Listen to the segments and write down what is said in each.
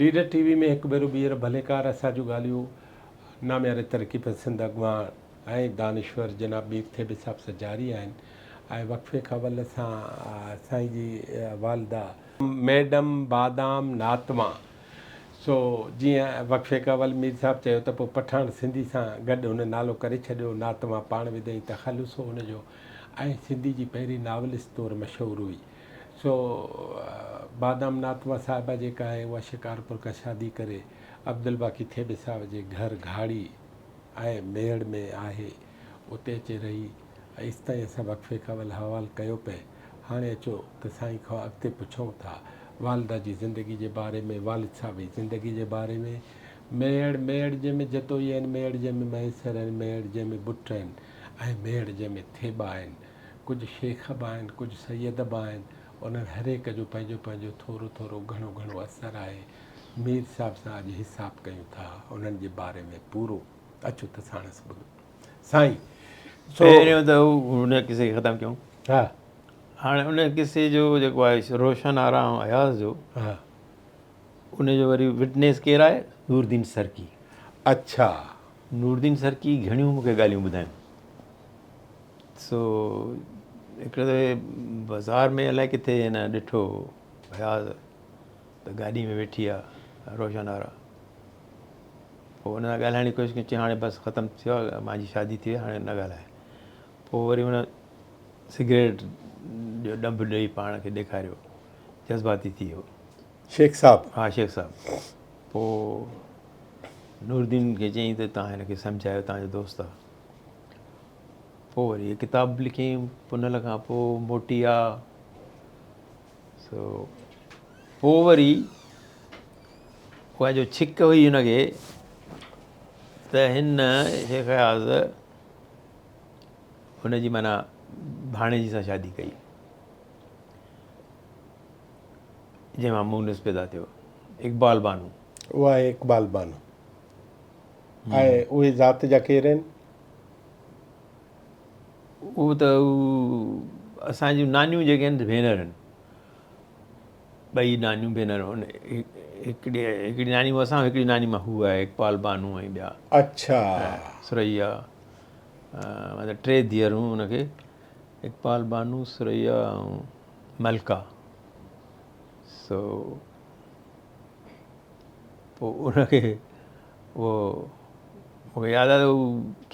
Leader ٽي V ۾ هڪ ڀيرو ٻيهر ڀليڪار اسان جون ڳالهيون نامياري ترقي پسند اڳواڻ ۽ دانشور جناب مير ٿيٻي صاحب سان جاري آهن ۽ وقفي کان اول اسان سائين جي والده ميڊم بادام ناتوان سو جيئن وقفي کان اول مير صاحب چيو ته پوء پٺاڻ سنڌي سان گڏ هن نالو ڪري ڇڏيو، ناتوان پاڻ وڌئين تخلص هو هن جو ۽ سنڌي جي پهرين ناولسٽ طور مشهور هئي. سو بادام ناتوان صاحبه جيڪا آهي اها شڪارپور کان شادي ڪري عبدالباقي ٿيٻي صاحب جي گهر گهاڙي ۽ ميهڙ ۾ آهي اتي اچي رهي ۽ ايستائين اسان وقفي کان اول حوال ڪيو پئي. هاڻي اچو ته سائين کان اڳتي پڇون ٿا والده جي زندگي جي باري ۾ والد صاحب جي زندگي جي باري ۾. ميهڙ، ميهڙ جنهن ۾ جتوئي آهن، ميهڙ جنهن ۾ مهيسر آهن، ميهڙ جنهن ۾ ٻٽ آهن ۽ ميهڙ جنهن ۾ ٿيٻا آهن. ڪجهه شيخ به آهن، ڪجهه سيد به آهن. انهن هر هڪ جو پنهنجو پنهنجو ٿورو ٿورو گهڻو گهڻو اثر آهي. مير صاحب سان اڄ حساب ڪيون ٿا انهن جي باري ۾ پورو. اچو ته ساڻس ٻڌون. سائين سو. پهريون ته ان قصي کي ختم ڪيون. ها. هاڻي ان قصي جو جيڪو آهي روشن آرا ۽ اياز جو. ها. ان جو وري وٽنيس ڪير آهي؟ نوردين سرڪي. اڇا. نوردين سرڪي گهڻيون مون کي ڳالهيون ٻڌايون. سو هڪڙي دفعي بازار ۾ الائي ڪٿي هن ڏٺو اياز ته گاڏي ۾ ويٺي آ روشن آرا. پوء ان سان ڳالهائڻ جي ڪوشش ڪئي چي هاڻي بس ختم ٿيو آهي مانجي شادي ٿي وئي هاڻي نه ڳالهاء پوء وري هن سگريٽ جو ڏنڀ ڏئي پاڻ کي ڏيکاريو جذباتي ٿي ويو شيخ صاحب ها شيخ صاحب پوء نوردين کي چيائين ته تان هن کي سمجهايو تان جو دوست آهي پوء وري هي ڪتاب به لکيائين پنهل کان پوء موٽي آ سو پوء وري اها جو ڇڪ هئي هن کي ته هن شيخ اياز هن جي معنيٰ ڀاڻيجي سان شادي ڪئي جنهن مان مونس پيدا ٿيو اقبال بانو. اها آهي اقبال بانو ۽ اهي ذات جا ڪير آهن؟ اهو ته اسان جون نانيون جيڪي آهن ڀينر آهن. ٻئي نانيون ڀينرون هڪڙي هڪڙي ناني مون سان هڪڙي ناني مان هو آهي اقبال بانو ۽ ٻيا. اڇا. ثريا مطلب ٽي ڌيئرون هن کي اقبال بانو ثريا ۽ ملڪا سو پوء ان کي اهو مون کي ياد آهي ته هو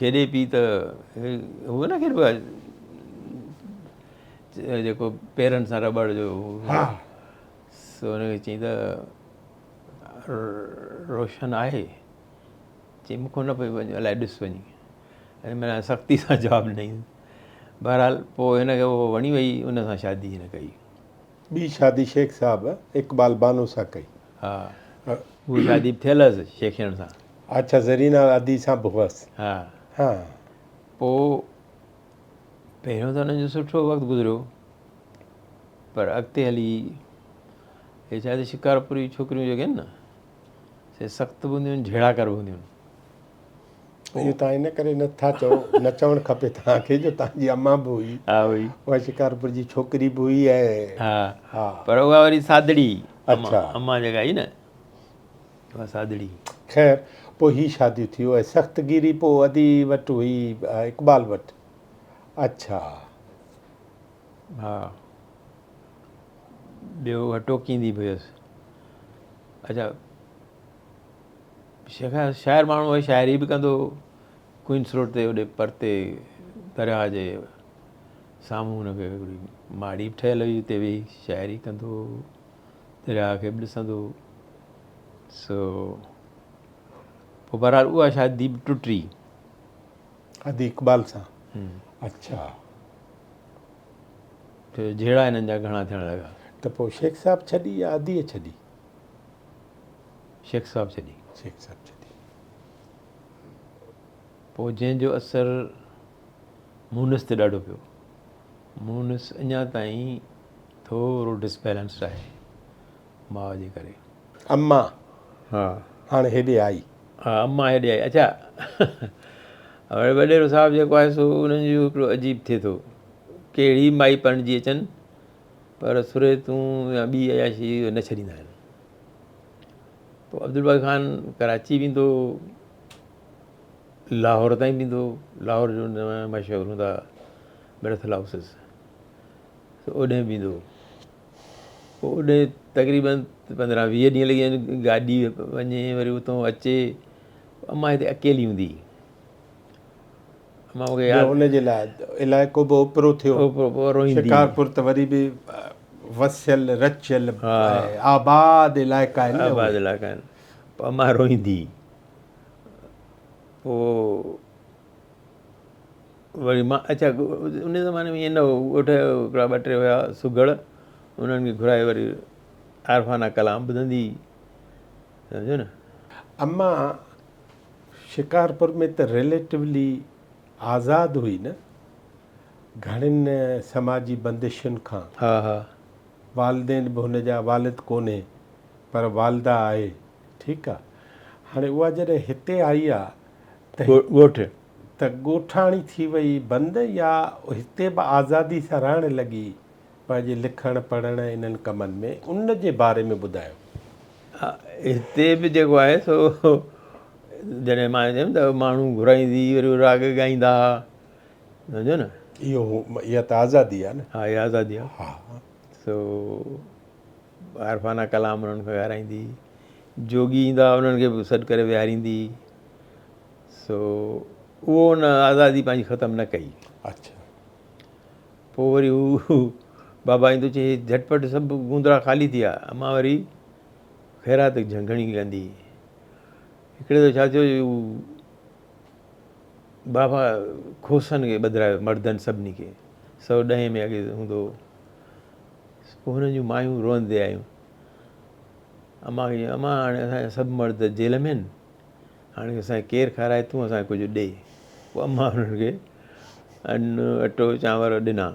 کيڏي پي ته هو نه کيڏبو آهي جيڪو پيرن سان رٻڙ جو ها سو هن کي چيائين ته روشن آهي چيائين مون کان نه پئي وڃ الائي ڏس وڃي ۽ معنيٰ سختي سان جواب ڏنائين بهرحال پوء هن کي اهو وڻي وئي ان سان شادي هن ڪئي ٻي شادي شيخ صاحب اقبال بانو سان ڪئي ها هو شادي به ٿيل هئس شيخيڻ سان اڇا زرينا ادي سان به هئس ها ها پوء پهريون ته انهن جو سٺو وقت گذريو پر اڳتي هلي هي ڇا ته شڪارپوري ڇوڪريون جيڪي آهن نه سي سخت به هونديون آهن جهيڙاڪر به هونديون آهن. اهو توهان ان ڪري نه ٿا چئو نه چوڻ کپي توهان کي جو توهان جي امان به هئي ها هئي اها شڪارپور جي ڇوڪري به هئي ۽ ها ها پر اها وري سادڙي اڇا امان جيڪا هئي نه اها سادڙي. خير پوء هي شاديون ٿيون ۽ سخت گيري پوء ادي وٽ هئي اقبال وٽ. اڇا. ها ٻيو اها ٽوڪيندي به هيس. اڇا شيخ شاعر ماڻهو هو شاعري به ڪندو هو. ڪوئنس روڊ تي اوڏي پرتي درياهه جي سامهون هن کي هڪڙي ماڙي به ٺهيل هئي اتي ويهي شاعري ڪندو هو. درياهه کي به ڏسندو هو. سو پوء بهرحال اها شادي به ٽٽي. ادي اقبال سان؟ اڇا. ڇو جو جهيڙا هنن جا گهڻا ٿيڻ لڳا. ته پوء شيخ صاحب ڇڏي يا اديء ڇڏي؟ شيخ صاحب ڇڏي. شيخ صاحب ڇڏي. پوء جنهن جو اثر مونس تي ڏاڍو پيو. مونس اڃا تائين ٿورو ڊسبيلنسڊ آهي ماء جي ڪري. اما ها هاڻي هيڏي آئي. ها اما هيڏي آئي. اڇا هاڻي وڏيرو صاحب جيڪو آهي سو انهن جو هڪڙو عجيب ٿئي ٿو. ڪهڙي مائي پرڻجي اچن پر سريتون يا ٻي عياشي نه ڇڏيندا آهن. پوء عبدالباقي خان ڪراچي ويندو هو، لاهور تائين ويندو هو، لاهور جو مشهور هوندا برٿل هائوسز، سو اوڏانهن به ويندو هو. پوء اوڏانهن تقريبن 15 20 ڏينهن لڳي وڃن، گاڏي وڃي وري اتان اچي، امان هتي اڪيلي هوندي هئي. امان مون کي ياد ان جي لاء علائقو به اوپرو ٿيو. اوپرو پوء روئيندي. شڪارپور ته وري به وسيل رچيل آباد علائقا آهن نه. آباد علائقا آهن. پوء امان روئيندي. پوء وري مان اڇا ان زماني ۾ ائين نه هو ڳوٺ جا هڪڙا ٻه ٽي هيا سگهڙ انهن کي گهرائي وري عارفانه ڪلام ٻڌندي سمجهيو نه. امان شڪارپور ۾ ته ريليٽولي آزاد هئي نه گهڻين سماجي بندشن کان. ها ها. والدين به هن جا والد ڪونهي پر والده آهي ٺيڪ آ هاڻي اها جڏهن هتي آئي آ ته ڳوٺ. ته ڳوٺاڻي ٿي وئي بند يا هتي به آزادي سان رهڻ لڳي پنهنجي لکڻ پڙهڻ انهن ڪمن ۾ ان جي باري ۾ ٻڌايو. ها هتي به جيڪو آهي سو جڏهن مان چيم ته ماڻهو گهرائيندي وري راڳ ڳائيندا ها سمجهيو نه. اهو اها ته آزادي آهي نه. ها اها آزادي آهي. ها. سو عارفانه ڪلام انهن کي ڳارائيندي جوڳي ايندا انهن کي به سڏ ڪري ويهاريندي سو اهو ان آزادي پنهنجي ختم نه ڪئي. اڇا. پوء وري هو بابا ايندو چي هي جهٽ پٽ سڀ گوندرا خالي ٿي ويا. امان وري خيرات گهڻي ڪندي. هڪڙي دفعي ڇا ٿيو جو هو بابا کوسن کي ٻڌرايو مردن سڀني کي 110 ۾ اڳي هوندو هو. پوء هنن جون مايون روئندي آيون امان کي چيائون امان هاڻي اسان جا سڀ مرد جيل ۾ آهن هاڻي اسان کي ڪير کارائي تون اسان کي ڪجهه ڏي. پوء امان هنن کي ان اٽو چانور ڏنا.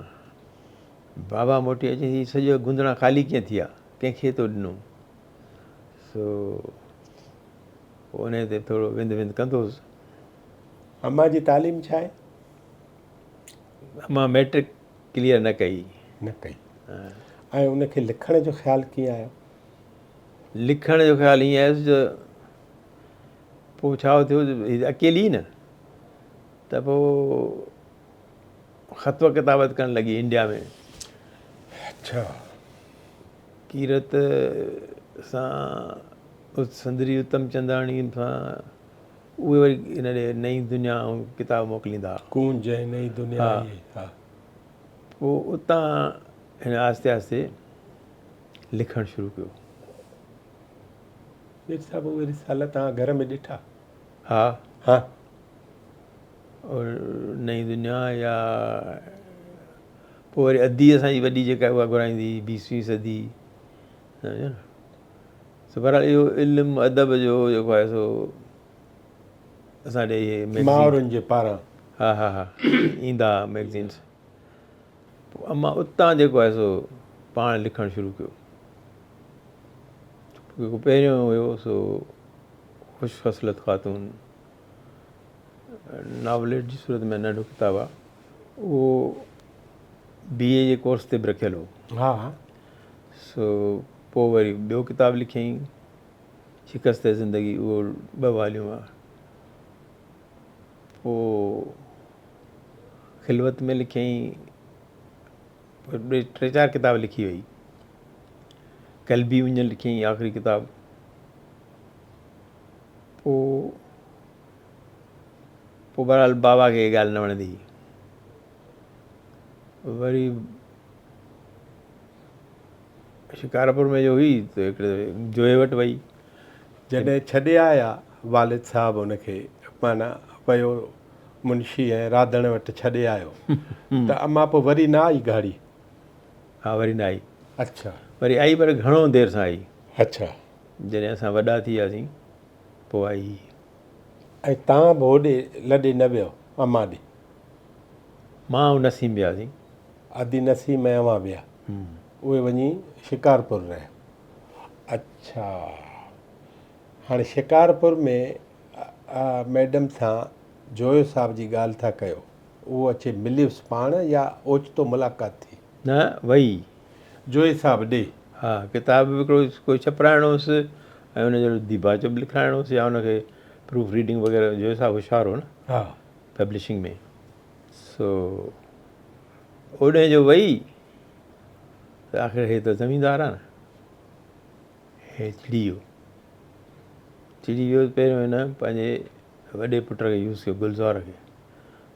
بابا موٽي اچي هي سڄو گوندڻا خالي ڪيئن ٿي ويا ڪنهن کي تو ڏنو؟ سو پوء انهيء تي ٿورو وند وند ڪندو هوس. امان جي تعليم ڇا آهي؟ امان مئٽرڪ ڪليئر نه ڪئي. نه ڪئي. ۽ ان کي لکڻ جو خيال ڪيئن آيو؟ لکڻ جو خيال ائين آيس جو پوء ڇا ٿيو جو هي اڪيلي نه ته پوء خط و ڪتابت ڪرڻ لڳي انڊيا ۾. اڇا. ڪيرت سان سندري اتم چنداڻي سان اهي وري ان ڏي نئين دنيا ۽ ڪتاب موڪليندا ها. ڪونج ۽ نئين دنيا اهي ها. پوء اتان هن آهستي آهستي لکڻ شروع ڪيو. مير صاحب اهي رسالا توهان گهر ۾ ڏٺا؟ ها. ها. نئين دنيا يا پوء وري ادي اسان جي وڏي جيڪا اها گهرائيندي هئي بيسوين صدي سمجهيو نه سو بهرحال اهو علم ادب جو جيڪو آهي سو اسان ڏي اهي ميگزين ماورن جي پاران ها ها ها ايندا هئا ميگزينس پوء امان اتان جيڪو آهي سو پاڻ لکڻ شروع ڪيو جيڪو پهريون هيو سو خوش خصلت خاتون ناوليٽ جي صورت ۾ ننڍو ڪتاب آهي اهو بي اي جي ڪورس تي به رکيل هو. ها. سو پوء وري ٻيو ڪتاب لکيائين شڪست زندگي اهو 2 واليوم آهي. پوء خلوت ۾ لکيائين پوء ٻي ٽي چار ڪتاب لکي وئي. قلبي اڃ لکيائين آخري ڪتاب. پوء پوء بهرحال بابا کي اها ڳالهه نه وڻندي هئي. وري شڪارپور ۾ جو هئي ته هڪڙي دفعي جوئي وٽ وئي. جڏهن ڇڏي آيا والد صاحب ان کي معنيٰ ويو منشي ۽ راڌڻ وٽ ڇڏي آيو ته امان پوء وري نه آئي گاڙي؟ ها وري نه آئي. اڇا. وري آئي پر گهڻو دير سان آئي. اڇا. جڏهن اسان وڏا ٿي وياسين پوء آئي. ۽ توهان به هوڏي لڏي نه ويؤ امان ڏي؟ مان ۽ نسيم وياسين. ادي نسيم ۽ اوهان ويا. اهي وڃي شڪارپور رهيا. اڇا هاڻي شڪارپور ۾ ميڊم سان جويو صاحب جي ڳالهه ٿا ڪيو، اهو اچي مليس پاڻ يا اوچتو ملاقات ٿي؟ نه وئي. جويي صاحب ڏي. ها ڪتاب به هڪڙو ڪو ڇپرائڻو هوس ۽ ان جو ديباچو به لکرائڻو هوس يا ان کي پروف ريڊنگ وغيره جويو صاحب هوشيار هو نه ها پبلشنگ ۾ سو اوڏهين جو وئي ته آخر هي ته زميندار آ نه هي چڙي ويو چڙي ويو پهريون هن پنهنجي وڏي پٽ کي يوز ڪيو گلزار کي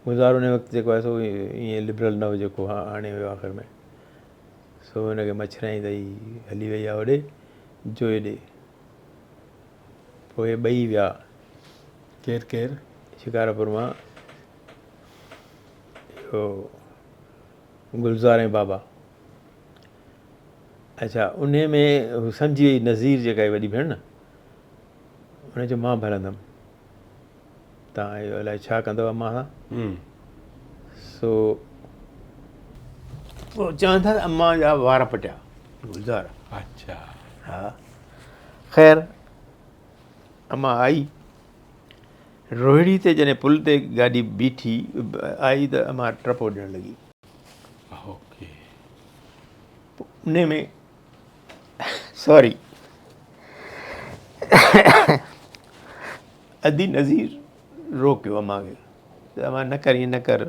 گلزار ان وقت جيڪو آهي سو ائين لبرل نه هو جيڪو هاڻي هيو آخر ۾ سو هن کي مڇرائين ته هي هلي وئي آ هوڏي جوئي ڏي. پوء ٻئي ويا. ڪير ڪير؟ شڪارپور مان اهو گلزار ۽ بابا. اڇا انهي ۾ هو سمجهي وئي نذير جيڪا هئي وڏي ڀيڻ نه ان چيو مان به هلندم تان اهو الائي ڇا ڪندو امان سان سو پوء چون ٿا ته امان جا وار پٽيا گلزار اڇا ها خير امان آئي روهڙي تي جڏهن پل تي گاڏي بيٺي آئي ته امان ٽپو ڏيڻ لڳي اوڪي ان ۾ سوري ادي نذير روڪيو امان کي ته امان نه ڪر ائين نه ڪر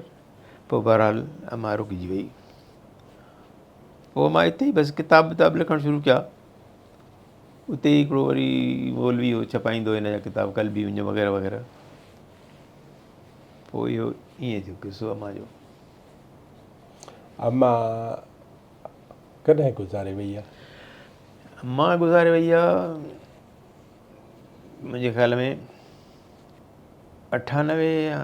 پوء بهرحال امان رڪجي وئي پوء مان اتي ئي بس ڪتاب وتاب لکڻ شروع ڪيا اتي ئي هڪڙو وري مولوي هو ڇپائيندو هن جا ڪتاب قلبي وڃ وغيره وغيره پوء اهو ائين ٿيو قصو امان جو. امان ڪڏهن گذاري وئي آ؟ امان گذاري وئي آ منهنجي خيال ۾ 98 يا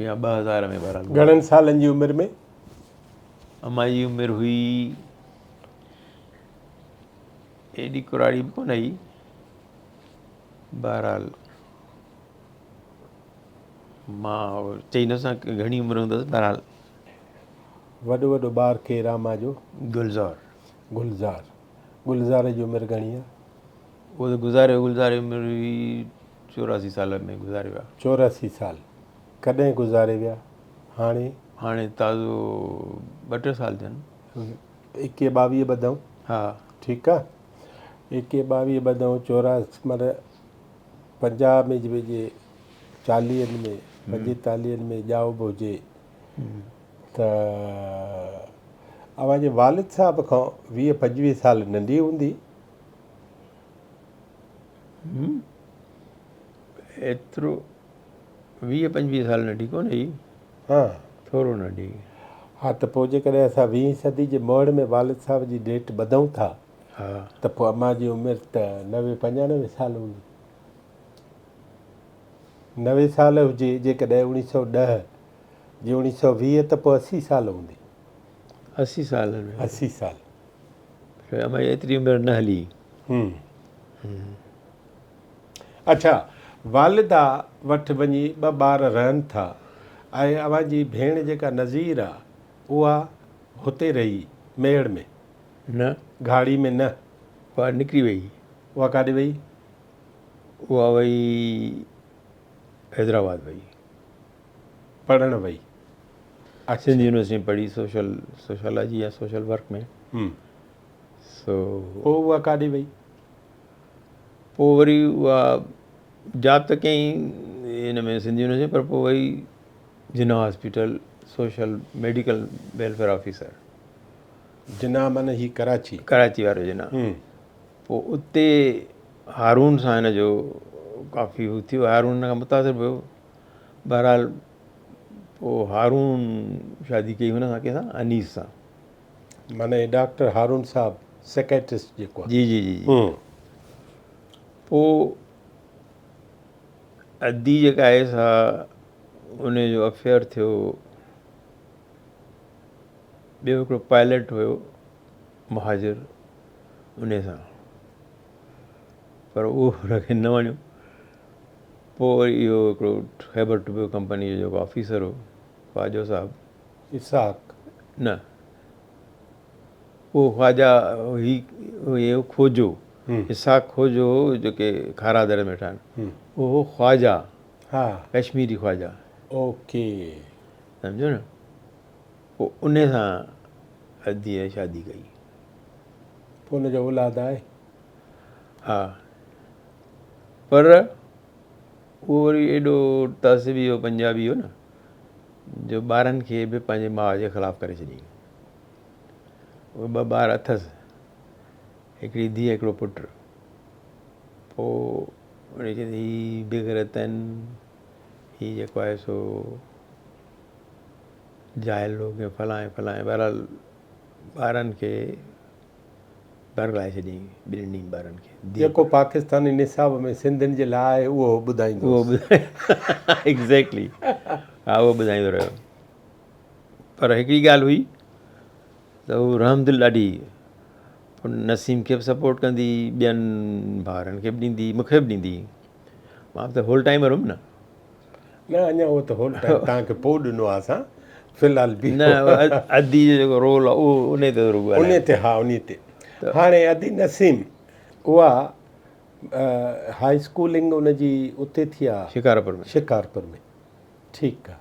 يا 2000 ۾ بهرحال. گهڻن سالن جي عمر ۾؟ امان جي عمر هئي ايڏي ڪراڙي به ڪونه هئي بهرحال مان چئي نه سگهان گهڻي عمر هوندس بهرحال. وڏو وڏو ٻار ڪير آ امان جو؟ گلزار. گلزار گلزار جي عمر گهڻي آ؟ اهو ته گذاري ويو گلزار جي عمر هئي 84 سال ۾ گذاري ويا. 84 سال ڪڏهن گذاري ويا؟ هاڻي؟ هاڻي تازو ٻه ٽي سال ٿيا آهن. ايڪيهه ٻاويهه ٻڌئون. ها. ٺيڪ آ ايڪيهه ٻاويهه ٻڌئون 84 معنيٰ 50 ۾ جي چاليهن ۾ پنجيتاليهن ۾ ڄائو به هجي ته اوهان جي والد صاحب کان 20 25 سال ننڍي هوندي. ايترو 20 25 سال ننڍي ڪونه هئي. ها. ٿورو ننڍي. ها ته پوء جيڪڏهن اسان ويهين صدي جي موڙ ۾ والد صاحب جي ڊيٽ ٻڌون ٿا ها. ته پوء امان جي عمر ته 90 95 سال هوندي. 90 سال هجي جيڪڏهن 1910 جي 1920 ته پوء 80 سال هوندي. 80 سال ۾. 80 سال. پر امان جي ايتري عمر نه هلي. اڇا والده وٽ وڃي ٻه ٻار رهن ٿا ۽ اوهان جي ڀيڻ جيڪا نذير آ اها هتي رهي ميهڙ ۾؟ نه. گهاڙي ۾ نه. اها نڪري وئي. اها ڪاڏي وئي؟ اها وئي حيدرآباد وئي. پڙهڻ وئي. سنڌ يونيورسٽي ۾ پڙهي سوشل سوشالاجي يا سوشل ورڪ ۾. سو. پوء اها ڪاڏي وئي؟ پوء وري اها جاب ته ڪيائين هن ۾ سنڌ يونيورسٽي پر پوء وئي Jinnah hospital social medical welfare officer. Jinnah معنيٰ هي ڪراچي. ڪراچي وارو جناح. پوء اتي هارون سان هن جو ڪافي هو ٿيو هارون هن کان متاثر به هيو بهرحال پوء هارون شادي ڪئي هن سان ڪنهن سان انيس سان. معنيٰ ڊاڪٽر هارون صاحب سيڪائٽرسٽ جيڪو آهي. جي جي جي جي. پوء ادي جيڪا آهي سا ان جو افيئر ٿيو ٻيو هڪڙو پائلٽ هيو مهاجر ان سان پر اهو هن کي نه وڻيو پوء وري اهو هڪڙو خيبر ٽوبيڪو ڪمپني جو جيڪو آفيسر هو خواجو صاحب اسحاق نه اهو خواجا هي هو کوجو اسحاق کوجو هو جيڪي کارادر ۾ ويٺا آهن اهو هو خواجا ها ڪشميري خواجا اوڪي سمجهو نه پوء انهي سان اديء شادي ڪئي. پوء ان جو اولاد آهي؟ ها پر اهو وري ايڏو تعصبي هو پنجابي هو نه جو ٻارن کي به پنهنجي ماء جي خلاف ڪري ڇڏيائين. اهي ٻه ٻار اٿس، هڪڙي ڌيء هڪڙو پٽ. پوء وري چئي ته هي بيغيرت آهن، هي جيڪو آهي سو جاهل لوگ ۽ فلان ۽ فلان ۽ بهرحال ٻارن کي برغلائي ڇڏيائين ٻنهي ٻارن کي. جيڪو پاڪستاني نصاب ۾ سنڌين جي لاء آهي اهو هو ٻڌائيندو هوس. ايگزيڪٽلي ها اهو ٻڌائيندو رهيو. پر هڪڙي ڳالهه هئي ته هو رحمدل ڏاڍي نسيم کي به سپورٽ ڪندي ٻين ڀائرن کي به ڏيندي مون کي به ڏيندي مان ته هول ٽائمر هيم نه. نه اڃا اهو ته هول ٽائيم توهان کي پوء ڏنو آهي اسان في الحال به نه ادي جو جيڪو رول آهي اهو انهي تي ٿورو ڳالهايو انهي تي ها انهي تي هاڻي ادي نسيم اها هاء اسڪولنگ ان جي اتي ٿي آهي شڪارپور ۾ شڪارپور ۾ ٺيڪ آ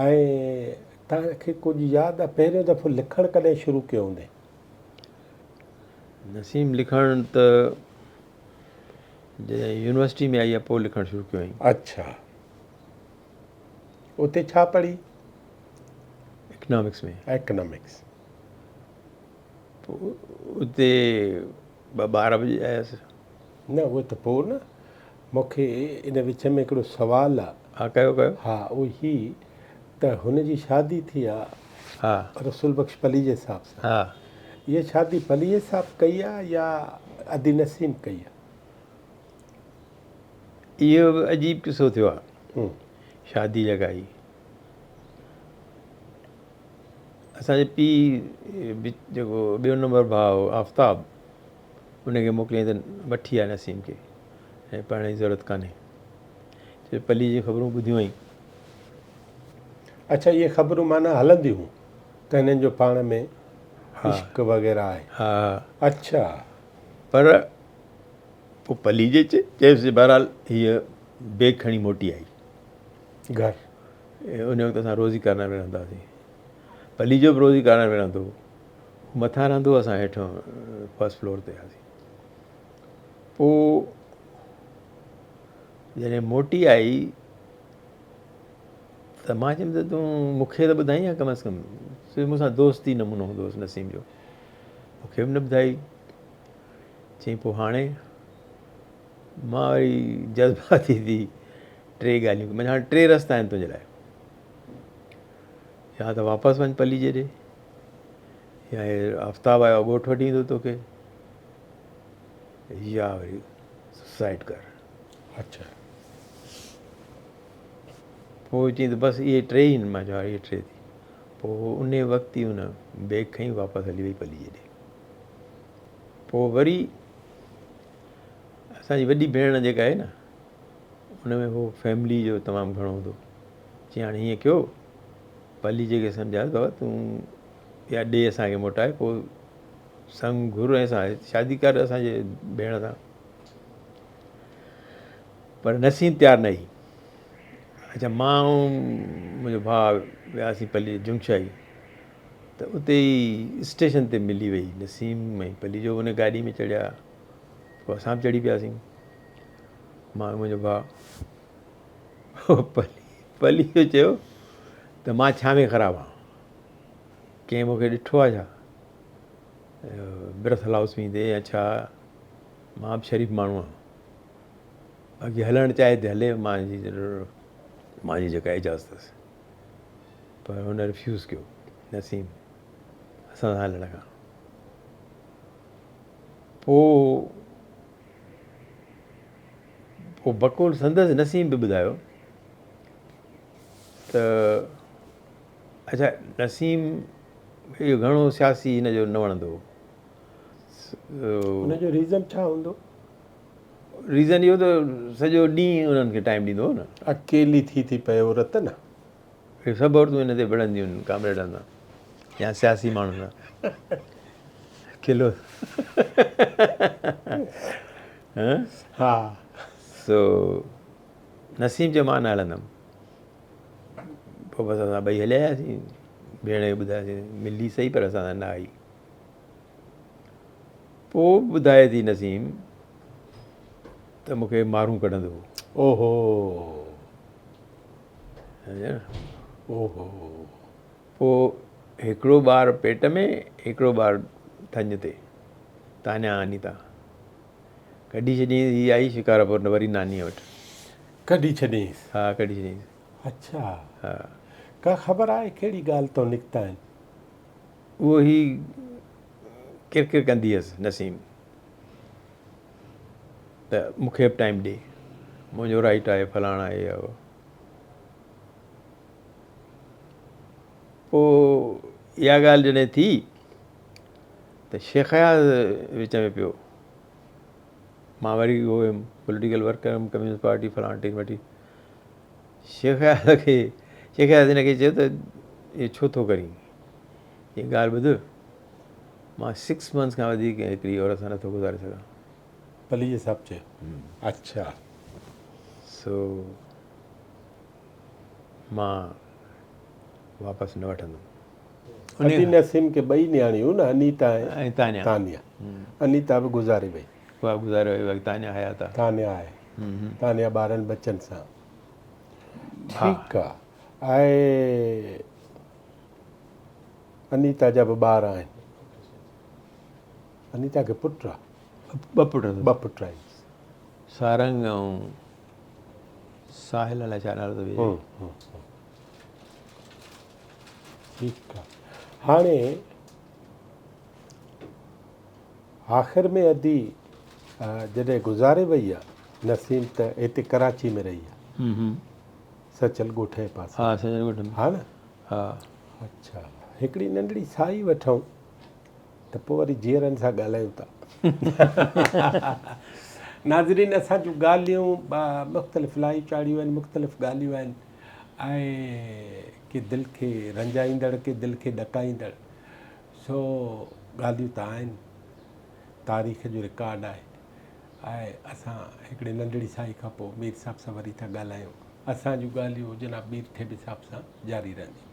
۽ توهان کي ڪجهه ياد آ پهريون دفعو لکڻ ڪڏهن شروع ڪيو هوندين؟ نسيم لکڻ ته جڏهن يونيورسٽي ۾ آئي آ پوء لکڻ شروع ڪيو هئائين. اڇا اتي ڇا پڙهي؟ اڪنامڪس ۾. اڪنامڪس. پوء اتي ٻه ٻار به ڄايس. نه اهي ته پوء نه. مون کي ان وچ ۾ هڪڙو سوال آ. ها ڪيو ڪيو. ها اهو هي ته هن جي شادي ٿي آ. ها. رسول بخش پليجي صاحب سان. ها. اها شادي پليجي صاحب ڪئي آ يا ادي نسيم ڪئي آ؟ اهو به عجيب قصو ٿيو آ. شادي جيڪا هئي. اسان جي پيء جيڪو ٻيو نمبر ڀاء هو آفتاب ان کي موڪليائين ته وٺي آ نسيم کي ۽ پڙهڻ جي ضرورت ڪانهي. چي پلي جون خبرون ٻڌيون هئائين. اڇا اهي خبرون معنيٰ هلنديون هيون ته هنن جو پاڻ ۾ عشق وغيره آهي. ها. اڇا. پر پوء پلي جي چيس بهرحال هيء بيگ کڻي موٽي آئي. گهر. ان وقت اسان روزي ڪارنر ۾ رهندا هئاسين. پليجو به روزي ڪارنر ۾ رهندو هو. هو مٿان رهندو هو اسان هيٺ فرسٽ فلور تي هئاسين. پوء جڏهن موٽي آئي ته مان چيم ته تون مون کي ته ٻڌائين ها ڪم از ڪم. مون سان دوستي نمونو هوندو هوس نسيم جو. مون کي به نه ٻڌائي. چيائين پوء هاڻي مان وري جذباتي ٿي ٽي ڳالهيون ڪيون هاڻي ٽي رستا آهن تنهنجي لاء يا ته واپس وڃ پليجي ڏي يا هي آفتاب آيو ڳوٺ وٺي ايندو توکي يا وري سوسائيڊ ڪر. اڇا پوء چيائين ته بس اهي ٽي ئي آهن مان چيو ها اهي ٽي ٿي پوء ان وقت ئي هن بيگ کڻي واپس هلي وئي پليجي ڏي. پوء وري اسان جي وڏي ڀيڻ جيڪا آهي نه ان ۾ هو فيملي جو تمام گهڻو هوندو چي هاڻي هيئن ڪيو پليجي کي سمجهايس بابا تون يا ڏي اسان کي موٽائي پوء سنگ گهر ۽ اسان شادي ڪر اسان جي ڀيڻ سان پر نسيم تيار نه هئي اچھا مان منهنجو ڀاء وياسين پلي جنگشاهي ته اتي ئي اسٽيشن تي ملي وئي نسيم ۽ پليجو ان گاڏي ۾ چڙهيا پوء اسان به چڙهي پياسين مان ۽ منهنجو ڀاء پليجو چيو ته مان ڇا ۾ خراب آهيان ڪنهن مون کي ڏٺو آهي ڇا برٿل هائوس ويندي يا ڇا مان به شريف ماڻهو آهيان باقي هلڻ چاهي ته هلي مانجي جيڪا اجازت اٿس پر هن ريفيوز ڪيو نسيم اسان سان هلڻ کان پوء پوء بقول سندس نسيم به ٻڌايو ته اڇا نسيم اهو گهڻو سياسي هن جو نه وڻندو هو. ان جو ريزن ڇا هوندو؟ ريزن اهو ته سڄو ڏينهن انهن کي ٽائيم ڏيندو هو نه. اڪيلي ٿي ٿي پئي عورت نه. اهي سڀ عورتون هن تي وڙهنديون آهن ڪامريڊن سان يا سياسي ماڻهن سان. کلو ها. سو نسيم چيو مان نه هلندم. پوء بس اسان ٻئي هليا آياسين. ڀيڻ کي ٻڌاياسين ملي سهي پر اسان سان نه آئي. پوء ٻڌائي ٿي نسيم ته مون کي مارون ڪڍندو هو. اوهو. سمجهيو نه. اوهو. پوء هڪڙو ٻار پيٽ ۾ هڪڙو ٻار ٿڃ تي. تانيا انيتا. ڪڍي ڇڏيائينس هي آئي شڪارپور وري نانيء وٽ. ڪڍي ڇڏيائينس. ها ڪڍي ڇڏيائينس. اڇا. ها. ڪا خبر آهي ڪهڙي ڳالهه تان نڪتا آهن؟ اهو هي ڪر ڪر ڪندي هيس نسيم ته مون کي به ٽائيم ڏي منهنجو رائيٽ آهي فلاڻا آهي اهو پوء اها ڳالهه جڏهن ٿي ته شيخ اياز وچ ۾ پيو مان وري اهو هيم پوليٽيڪل ورڪر هيم ڪميونسٽ پارٽي فلاڻ ٽيڪ وٺي شيخ اياز کي شيخ اياز هن کي چيو ته اهو ڇو ٿو ڪرين هي ڳالهه ٻڌ مان سڪس منٿس کان وڌيڪ هڪڙي عورت سان نٿو گذاري سگهان. پليجي صاحب چيو اڇا. سو مان واپس نه وٺندم. ادي نسيم کي ٻئي نياڻيون نه انيتا ۽ تانيا. تانيا انيتا به گذاري وئي. اها به گذاري وئي باقي تانيا حيات آ. تانيا آهي تانيا ٻارن ٻچن سان ٺيڪ آ ۽ انيتا جا به ٻار آهن. انيتا کي پٽ آ. ٻه پٽ اٿس. ٻه پٽ آهن. سارنگ ۽ ساحل الائي ڇا نالو اٿس ٻئي جو. ٺيڪ آ. هاڻي آخر ۾ ادي جڏهن گذاري وئي آ نسيم ته هتي ڪراچي ۾ رهي آ. سچل ڳوٺ جي پاسي. ها سچل ڳوٺ ۾. ها نه. ها. اڇا هڪڙي ننڍڙي ساهي وٺون ته پوء وري جيئرن سان ڳالهايون ٿا. ناظرين اسان جون ڳالهيون مختلف لاهيون چاڙهيون آهن مختلف ڳالهيون آهن ۽ ڪي دل کي رنجائيندڙ ڪي دل کي ڏڪائيندڙ سو ڳالهيون ته آهن تاريخ جو رڪارڊ آهي ۽ اسان هڪڙي ننڍڙي ساهي کان پوء مير صاحب سان وري ٿا ڳالهايون. اسان جون ڳالهيون جناب مير ٿيٻي صاحب سان جاري رهنديون.